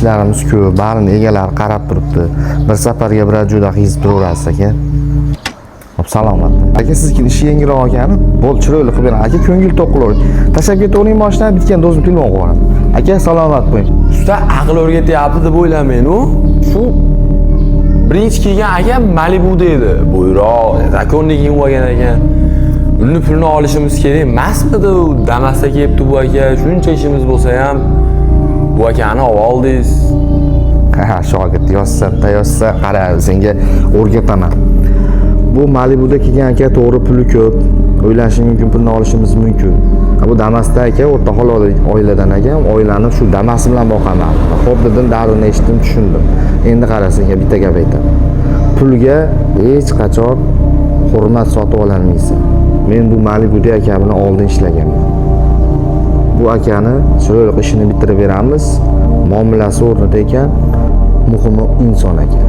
Ishlarimiz ko'p, barini egalari qarab turibdi. Bir safarga bir jo'da yezib turaverasiz, aka. Hop, salomat. Aka, siznikini ishi yengilroq ekani, bo'ldi, chiroyli qilib beraman. Aka, ko'ngil to'q qilavering. Tashlab ketavering mashinani, bitganda o'zim telefon qilib yuboraman. Aka, salomat bo'ling. Usta aql o'rgatyapti deb o'ylamang u. Shu birinchi kelgan aka Malibuda edi. Bo'yroq, законный kiyinib olgan ekan. Uni pulini olishimiz kerak emasmidi? U Damasda kelibdi bu aka. Shuncha ishimiz bo'lsa ham bu akani oldingiz. Ha, shogird yozsa, yozsa, qara, senga o'rgataman. Bu Malibuda kelgan aka, to'g'ri, puli ko'p. O'ylashi mumkin, pulni olishimiz mumkin. Ha, bu Damasda aka o'rta hol oiladan ekan, oilani shu Damasi bilan boqaman. Xo'p dedim, dardini eshitdim, tushundim. Endi qara, senga bitta gap aytaman. Pulga hech qachon hurmat sotib ololmaysan. Men bu Malibuda aka bilan oldin ishlaganman. Bu akani chiroyli ishini bitirib beramiz. Muomalasi o'rnida ekan, muhimi inson ekan.